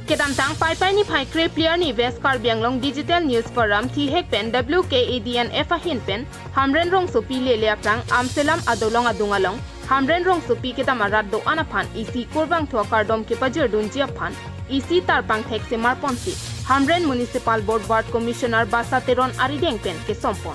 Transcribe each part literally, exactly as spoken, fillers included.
Kedamtang Paipai niphai krephli arni West Karbi Anglong Digital News Forum thihek pen W K A D N F ahin pen Hamren Rongsopi lele aphrang Amselam adolong adung along Hamren Rongsopi kedam arat do-an aphan isi kurvangthu akardom kepajirdunji aphan isi tarpangthek semar ponsi Hamren Municipal Board Ward Commissioner Basa Teron arideng pen kesompon.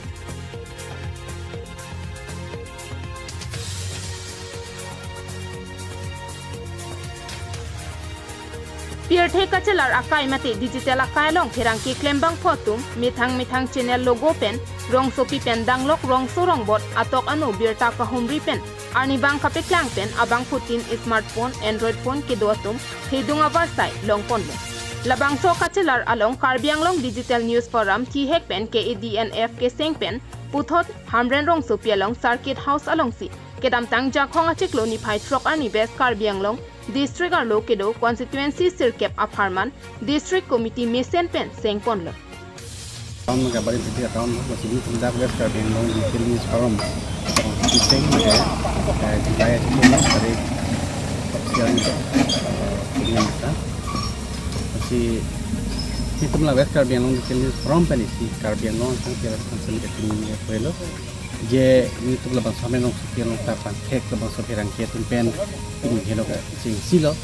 Pirthe kachelar akai mate digital akai along pherangke klembangphu atum methang methang channel logo pen Rongsopi pen danglok rongso rongbot atok ano birta kahumri pen arnivang kapeklang pen abangphutin smartphone, Android phone kedo atum hedung avarsai longponlo. Labangso kachelar along Karbi Anglong Digital News Forum thihek pen K A D N F keseng pen puthot Hamren Rongsopi along Circuit House alongsi kedamtang Jakhong achiklo niphai throk arni West Karbi Anglong District arlo kedo constituency sirkep apharman District Committee mesen pen sengponlo. Town ka bari piti town lo, masih ini tunda West Karbi Anglong Digital News Forum. Seng ke, eh, di kaya sih, dari siang itu, eh, ini kita. Masih ini tumla West Karbi Anglong Digital News Forum pen isi Karbi Anglong sang kira sang seni ke tinggi ya, puelo. Je, nelitum labangso Hamren Rongsopi along tarpangthek labangso pherangke atum pen pini helo kachingsi lo.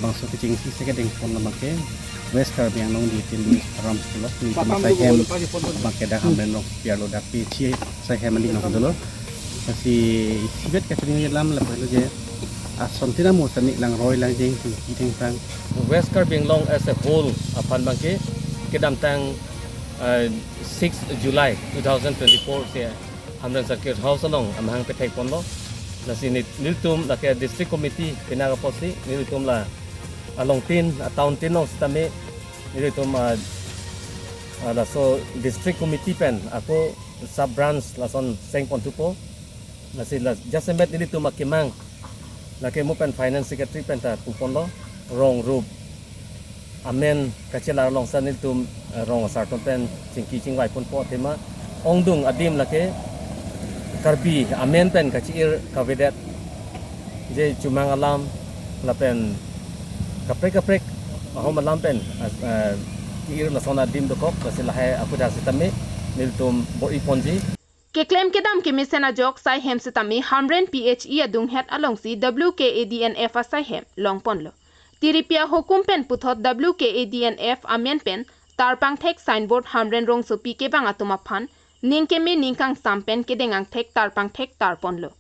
Labangso kachingsi si kedengpon labang ke West Karbi Anglong Digital News Forum pulo. Nelitum asai hem abang ke dak Hamren Rongsopi arlo dak pi chi asai hem aling nang dolo. Lasi isibet kachini lam lapu helo je ason tina mo sani langroi langjeng tingki tingpang. West Karbi Anglong as a whole aphan abang ke kedamtang, eh, six July two thousand twenty-four si Hamren Circuit House along amahang pethekponlo. Lasi neli-, nelitum lake District Committee pina apotsi nelitum la along tin, a town tin along sitame nelitum, ah, ah, laso District Committee pen ako sub branch lason sengponthupo. Lasi la jasemet nelitum akemang lake mo pen Finance Secretary pen ta puponlo, rong rup amen kachelar along sa nelitum, eh, rong asar atum pen chingki chingvaiponpo athema ongdung adim lake Karbi amen pen kachi-ir kavedet je chomang alam lapen kaprek kaprek ahom alam pen, eh, ki-ir lason adim dokok, lasi lahai akudar sitame nelitum bor-iponji. Keklem kedam kemesen ajok sai hem sitame Hamren P H E adunghet alongsi W K A D N F asai hem longponlo. Tiripi ahukum pen puthot W K A D N F amen pen tarpangthek signboard Hamren Rongsopi kevang atum aphan ning keme ning kangsam pen kedeng angthek tarpangthek tarponlo.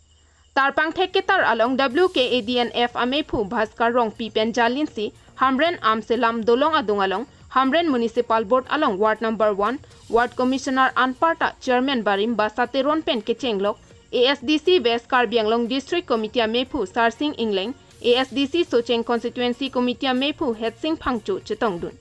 Tarpangthek ketar along W K A D N F amephu Bhaskar Rongpi pen jalinsi Hamren Amselam dolong adung along Hamren Municipal Board along Ward number one, Ward Commissioner anparta Chairman barim Basa Teron pen kechenglok, A S D C West Karbi Anglong District Committee amephu Sarsing Engleng, A S D C Socheng Constituency Committee amephu Hetsing Phangcho chetongdun.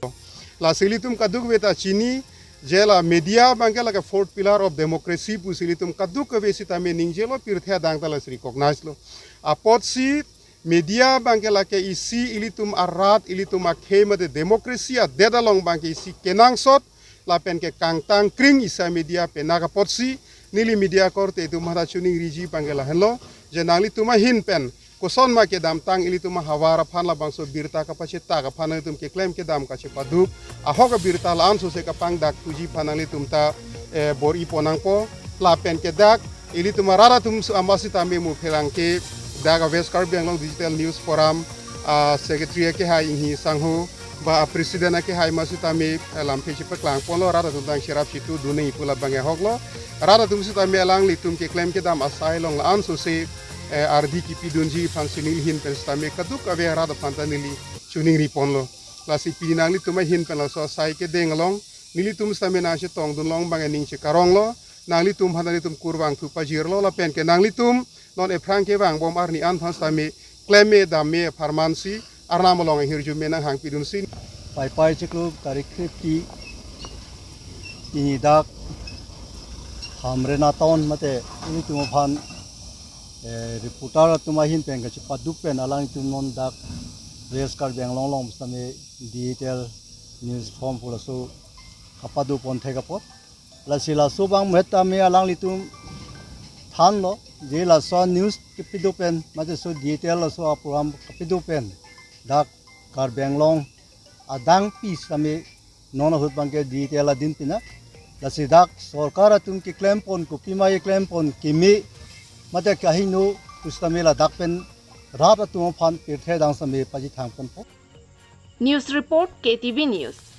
Lasi ilitum kadokave ta chini, je la media abang ke lake fourth pillar of democracy pusi ilitum kadokave sitame ningjelo, pirthe adang ta lasi recognize lo. Apotsi media abang ke lake isi ilitum arat, ilitum akhei mate democracy adet along abang ke isi kenangsot lapen ke kangtang kring isi media penak apotsi neli media korte atum mata chuningriji abang ke lahenlo, je nanglitum ahin pen koson ma kedamtang ilitum ahavar aphan labangso birta kapachetak aphan nanglitum keklem kedam kachepaduk ahok abirta la-an sose kapangdak thuji aphan nanglitum ta, eh, bor-ipon nangpo. Lapen ke dak ilitum arat atum su ama sitame mo pherangke dak a West Karbi Anglong Digital News Forum, ah, Secretary akehai Inghi Sangho ba a President akehai ma sitame, eh, lamthe chepaklangponlo, rat atum tang cherap chitu dunei pu labang ahoklo. Rat atum sitame alanglitum keklem kedam asai along la-an sose, eh, ardi kipidunji aphansi neli ahin pen sitame kadokave rat aphan ta neli chuningriponlo. Lasi pini nanglitum ahin pen laso asai kedeng along nelitum sitame nangchetongdun long abang aning chekaronglo. Nanglitum aphan nanglitum kurvangthu pajirlo lapen ke nanglitum non ephrang kevangbom arni an aphan sitame klem me dam me apharmansi Arnam along ahirjume nanghangpidunsi. Paipai chiklo tarik krephli pini dak Hamren a town mate ilitum aphan, eh, reporter atum ahin pen kachepaduk pen alanglitum non dak West Karbi Anglong along sitame digital news forum pu laso kapadukpon thek apot. Lasi laso abang muhet tame alanglitum thanlo, je laso news kepido pen, mate laso digital laso a program kepido pen, dak Karbi Anglong adangpi sitame non ahut abangke di te la din pina. Lasi dak sorkar atum keklem pon, kopima keklem pon, keme mate kahingno pusitame ladak pen rat atum aphan pirthe dang sitame pachethang ponpo. News report, K T V News.